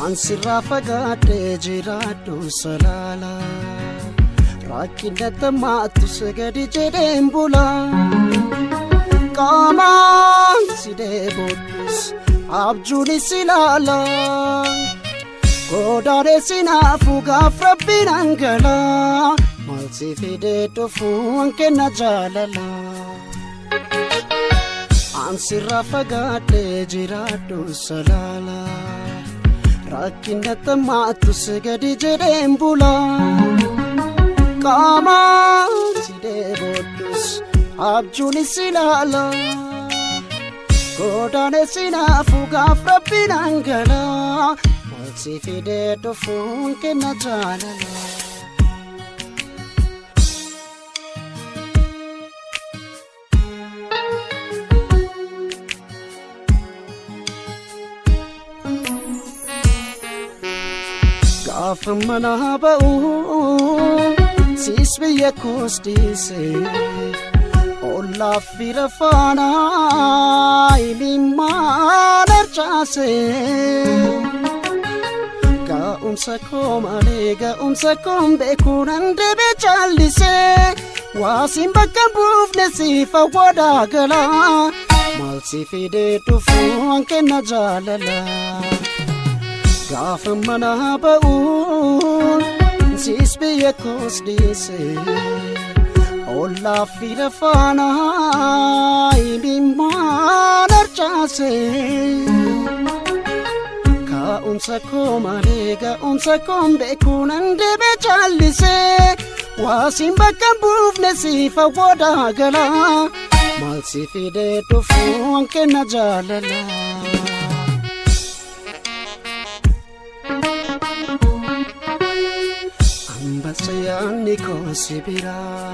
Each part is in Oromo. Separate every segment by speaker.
Speaker 1: Ansirraa fagaadhee jiraadhu salaala. Rakkina tamaatu gadi jedheen bula. Qaamaan si deeboodhus abjuunis ilaala. Godaanee sinaafu gaaf rabbiin angala. Maal si fidee dhufuun kenna jaalala. Ansirraa fagaadhee jiraadhu salaala. Rakkina tamaatu gadi jedheen bula. Qaamaan si deeboodhus abjuunis ilaala. Godaanee sinaafu gaaf rabbiin angala. Maal si fidee dhufuun kenna jaalala. Gaafa mana ba'u siis biyya koos dhiise ollaa fira faana imimmaan harcaase. Ga'umsa koo malee ga'umsa koon beekuu nan deebee callise waasiin bakka buufne siif awwaadaa gala maal si fidee dhufuun kenna jaalala. Gaafa mana ba'u siis biyya koos dhiise ollaa fira faana imimmaan harcaase. Ga'umsa koo malee ga'umsa koon beekuu nan deebee callise waasiin bakka buufne siif awwaadaa gala maal si fidee dhufuun kenna jaalala. Ambasyaanni koo si biraa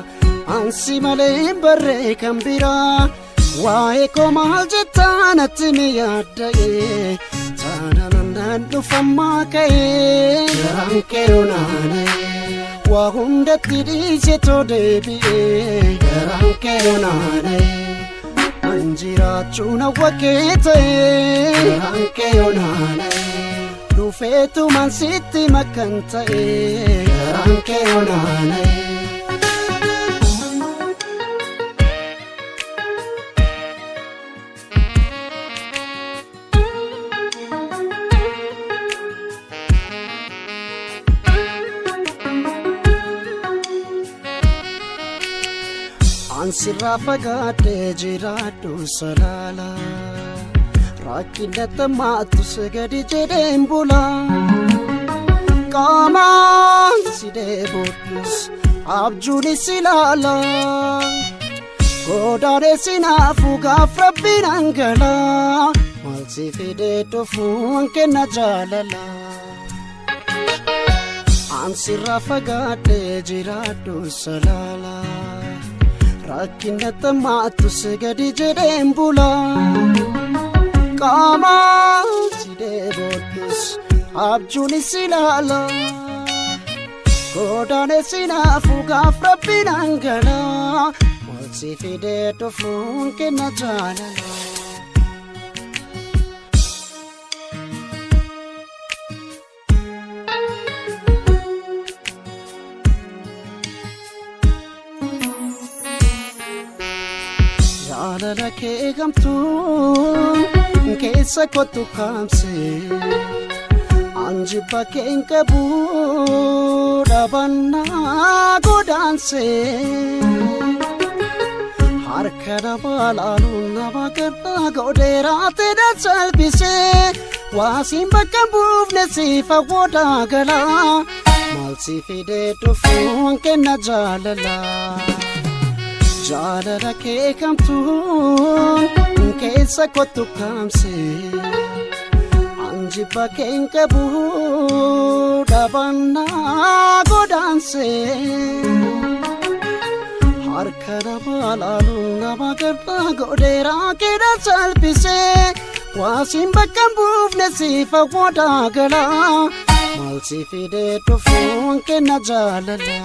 Speaker 1: ansi malee barree kan biraa waa'ee koo maal jettaa natti mi yaadda'e taanaan dhufammaa ka'ee garaan kee onaanee waa hundatti dhiise too deebi'ee garaan kee onaanee an jiraachuun hawwa kee ta'ee garaan kee onaanee dhufeetumaan sitti makkan ta'ee garaan kee onaanee. Ansirraa fagaadhee jiraadhu salaala. Rakkina tamaatu gadi jedheen bula. Qaamaan si deeboodhus abjuunis ilaala. Godaanee sinaafu gaaf rabbiin angala. Maal si fidee dhufuun kenna jaalala. Ansirraa fagaadhee jiraadhu salaala. Rakkina tamaatu gadi jedheen bula. Qaamaan si deeboodhus abjuunis ilaala. Godaanee sinaafu gaaf rabbiin angala. Maal si fidee dhufuun kenna jaalala. Jaalala kee gamtuun keessa kottu kaamse anjibba kee hin qabu dhabannaa godaanse. Harka namaa laaluun nama gaddaa godheeraate salphise waasiin bakka buufne siif awwaadaa gala maal si fidee dhufuun kenna jaalala. Jaalala kee kamtuun keessa kottu kaamse anjibba kee hin qabu dhabannaa godaanse. Harka namaa laaluun nama gaddaa godheeraa keedha salphise waasiin bakka buufne siif awwaadaa gala maal si fidee dhufuun kenna jaalala.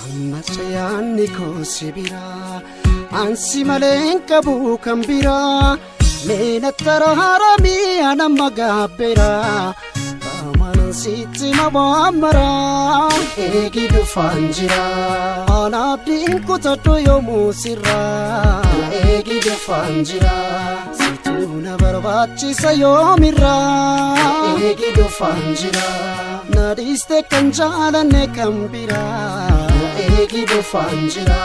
Speaker 1: Ammas yaadni koo si biraa Ansi malee hin qabu kan biraa. Meena taraaramii anamma gaabbeera. Baamanan sitti mawaamara. Eegi dhufaan jira. Anaabdiin kutadhu yoomuu sirraa. Eegi dhufaan jira. Situu na barbaachisa yoomirraa. Eegi dhufaan jira. Na dhiiste kan jaalanne kan biraa. Eegi dhufaan jira.